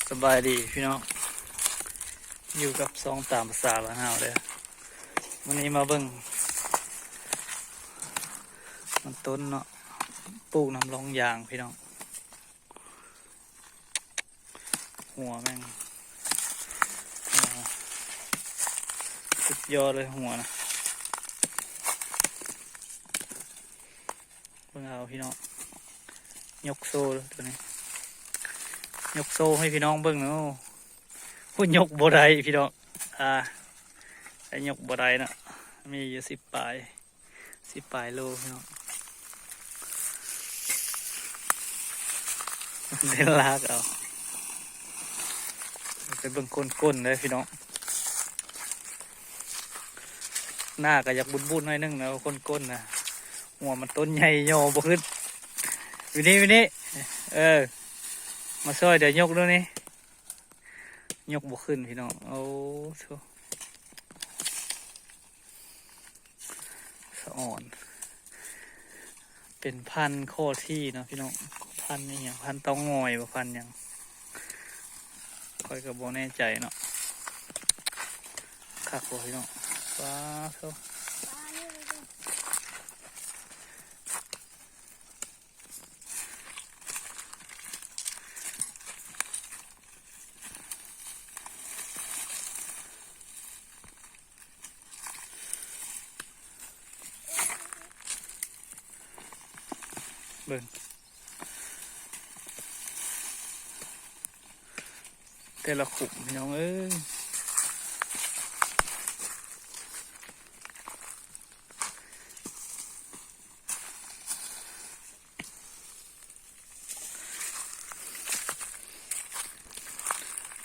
ສະບາຍດີພີ່ນ້ອງ ຢູ່ກັບຊ່ອງຕາມພາສາບ້ານເຮົາເດີ້. ມື້ນີ້ມາເບິ່ງມັນຕົ້ນເນາະ ປູກນຳຮ່ອງຢາງພີ່ນ້ອງ. ຫົວແມ່ງ ອ່າ ສຸດຍອດເລີຍຫົວນະ. ເບິ່ງເອົາພີ່ນ້ອງ ຍົກໂຊເດີ້ໂຕນີ້ ຍົກໂຊໃຫ້ພີ່ນ້ອງເບິ່ງເນາະ. ໂອ້ ຍົກບໍ່ໄດ້ພີ່ນ້ອງ ອ່າ ໄດ້ຍົກບໍ່ໄດ້ເນາະ ມີຢູ່ສິບປາຍ ສິບປາຍໂລພີ່ນ້ອງ. ໄດ້ລາກເອົາ ໄປເບິ່ງກົ້ນໆເດີ້ພີ່ນ້ອງ. ໜ້າກໍຢາກບຸດໆໜ້ອຍໜຶ່ງນະ ກົ້ນໆນະ ຫົວມັນຕົ້ນໃຫຍ່ຍໍບໍ່ຂຶ້ນ. ວິນີ້ ວິນີ້ ເອີ ມາຊ່ອຍ ດຽວຍົກດູນີ້ ຍົກບໍ່ຂຶ້ນພີ່ນ້ອງ. ໂອ້ໂທ້ ສະອອນ ເປັນພັນຄໍທີ່ເນາະພີ່ນ້ອງ. ພັນອີ່ຫຍັງ ພັນເຕົ້າງອຍບໍ່ ພັນຫຍັງ ຂ້ອຍກໍບໍ່ແນ່ໃຈເນາະ. ຄັກບໍ່ພີ່ນ້ອງ ປາໂທ້. ເບິ່ງ ແຕ່ລະຂຸມພີ່ນ້ອງເອີຍ.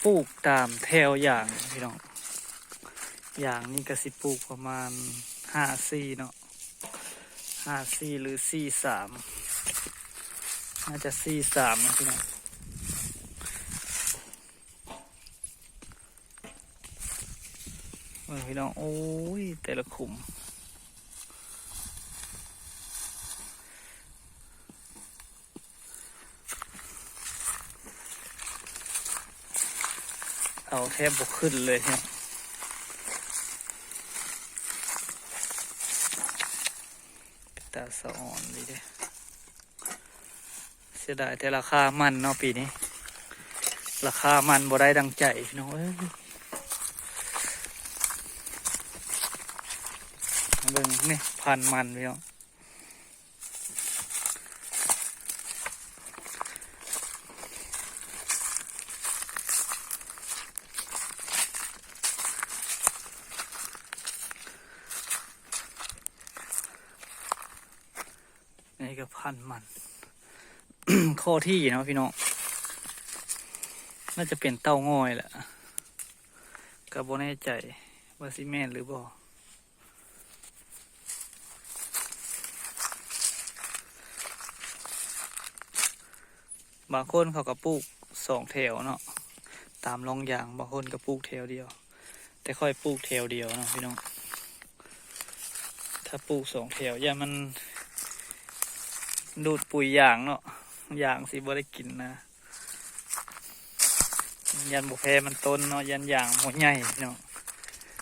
ປູກຕາມແຖວຢາງພີ່ນ້ອງ. ຢາງນີ້ກໍຊິປູກປະມານຫ້າສີ່ເນາະ ຫ້າສີ່ ຫຼື ສີ່ສາມ ໜ້າຈະສີ່ສາມນະພີ່ນ້ອງ. ເບິ່ງພີ່ນ້ອງ ໂອ້ຍ ແຕ່ລະຂຸມ ເອົາແທບບໍ່ຂຶ້ນເລີຍເນາະ. ເປັນຕາສະອອນດີເດ້. ເສຍດາຍແຕ່ລາຄາມັນເນາະປີນີ້ ລາຄາມັນບໍ່ໄດ້ດັ່ງໃຈພີ່ນ້ອງເອີຍ. ເບິ່ງນີ້ ພັນມັນພີ່ນ້ອງ. ນີ້ກໍພັນມັນ ຂໍ້ທີ່ເນາະພີ່ນ້ອງ ໜ້າຈະເປັນເຕົ້າງອຍແຫຼະ ກໍບໍ່ແນ່ໃຈວ່າຊິແມ່ນຫຼືບໍ່. ບາງຄົນເຂົາກໍປູກສອງແຖວເນາະ ຕາມຮ່ອງຢາງ ບາງຄົນກໍປູກແຖວດຽວ ແຕ່ຂ້ອຍປູກແຖວດຽວເນາະພີ່ນ້ອງ. ຖ້າປູກສອງແຖວ ຢ້ານມັນດູດປຸຍຢາງເນາະ ຢາງຊິບໍ່ໄດ້ກິນນະ. ຢ້ານບໍ່ແຜ່ມັນຕົ້ນເນາະ ຢ້ານຢາງບໍ່ໃຫຍ່ເນາະ.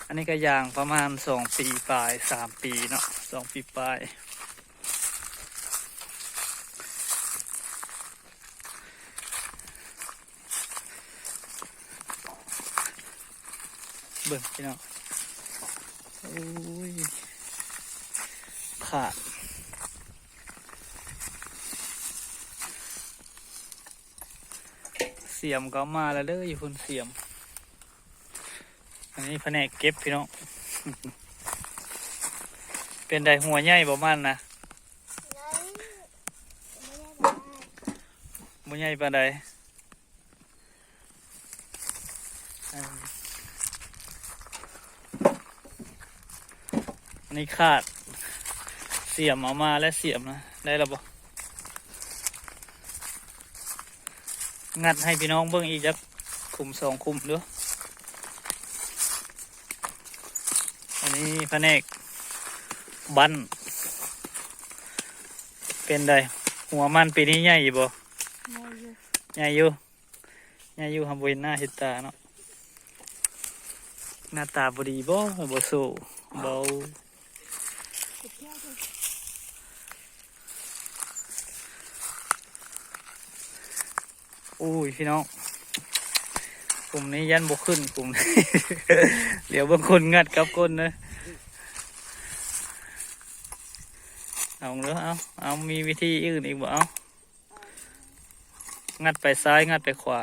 ອັນນີ້ກໍຢາງປະມານສອງປີປາຍ ສາມປີເນາະ ສອງປີປາຍ. ເບິ່ງພີ່ນ້ອງ ໂອ້ຍ ຂາດ ສຽມກໍເອົາມາແລ້ວເດີ້ ຢູ່ພຸ້ນສຽມ. ອັນນີ້ພະແນກເກັບພີ່ນ້ອງ. ເປັນໃດ ຫົວໃຫຍ່ບໍ່ມັນນະ? ບໍ່ໃຫຍ່ປານໃດ. ອັນນີ້ຂາດ ສຽມເອົາມາແລ້ວ ສຽມນະ ໄດ້ແລ້ວບໍ່? ງັດໃຫ້ພີ່ນ້ອງເບິ່ງອີກຈັກຂຸມສອງຂຸມເດີ້. ອັນນີ້ພະແນກບັ້ນ ເປັນໃດ ຫົວມັນປີນີ້ໃຫຍ່ຢູ່ບໍ່? ໃຫຍ່ຢູ່ ໃຫຍ່ຢູ່. ໃຫຍ່ຢູ່ ຫາກບໍ່ເຫັນໜ້າເຫັນຕາເນາະ. ໜ້າຕາບໍ່ດີບໍ່ ບໍ່ສູ້ບໍ່. ໂອ້ຍ ພີ່ນ້ອງ ກຸ່ມນີ້ຢ້ານບໍ່ຂຶ້ນ ກຸ່ມນີ້. ດຽວເບິ່ງຄົນງັດກັບຄົນເດີ. ເອົາເດີ ເອົາ ເອົາ ມີວິທີອື່ນອີກບໍ່? ເອົາ ງັດໄປຊ້າຍ ງັດໄປຂວາ.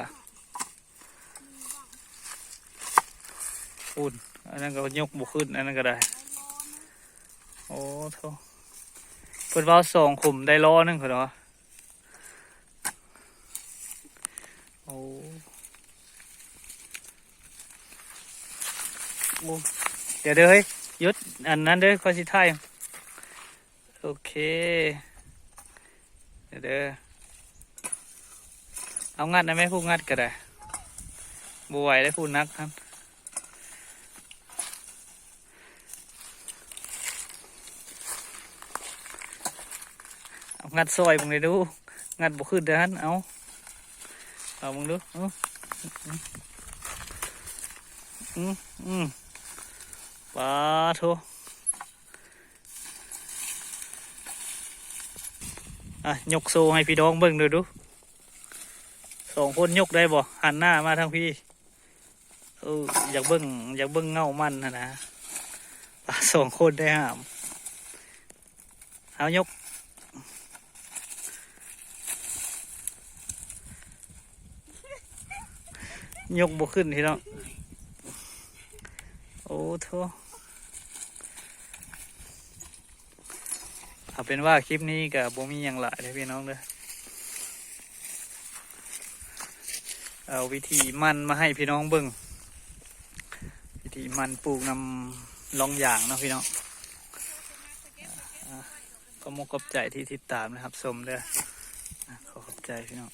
ພຸ້ນ ອັນນັ້ນກໍຍົກບໍ່ຂຶ້ນ ອັນນັ້ນກໍໄດ້. ໂອ້ໂທ້ ເພິ່ນເວົ້າສອງຂຸມໄດ້ລໍ້ໜຶ່ງ ເພິ່ນວ່າ. ໂອ້ ໂອ້ ດຽວເດີເຮີ້ຍ ຢຸດ ອັນນັ້ນເດີ ຂ້ອຍຊິຖ່າຍ. ໂອເຄ ດຽວເດີ ເອົາ ງັດນະແມ່ ຜູ້ງັດກໍໄດ້ ບໍ່ໄຫວເດ້ ຜູ້ໜັກຫັ້ນ. ເອົາ ງັດຊ່ອຍເບິ່ງເດ້ດູ ງັດບໍ່ຂຶ້ນເດ້ຫັ້ນ. ເອົາ ເອົາເບິ່ງດູ ອື ອື ອື ປາໂທ. ອ່ະ ຍົກໂຊໃຫ້ພີ່ນ້ອງເບິ່ງເດີດູ ສອງຄົນຍົກໄດ້ບໍ່? ຫັນໜ້າມາທາງພີ້. ເອີ ຢາກເບິ່ງ ຢາກເບິ່ງເງົາມັນຫັ້ນນະ ປາສອງຄົນໄດ້ຫາມ. ເອົາ ຍົກ ຍົກບໍ່ຂຶ້ນພີ່ນ້ອງ. ໂອ້ໂທ້ ເອົາເປັນວ່າຄລິບນີ້ກໍບໍ່ມີຫຍັງຫຼາຍເດີພີ່ນ້ອງເດີ ເອົາວິທີໝັ່ນມາໃຫ້ພີ່ນ້ອງເບິ່ງ ວິທີໝັ່ນປູກນຳລ່ອງຢາງເນາະພີ່ນ້ອງ. ຂອບອົກຂອບໃຈທີ່ຕິດຕາມ ແລະ ຮັບຊົມເດີ ຂໍຂອບໃຈພີ່ນ້ອງ.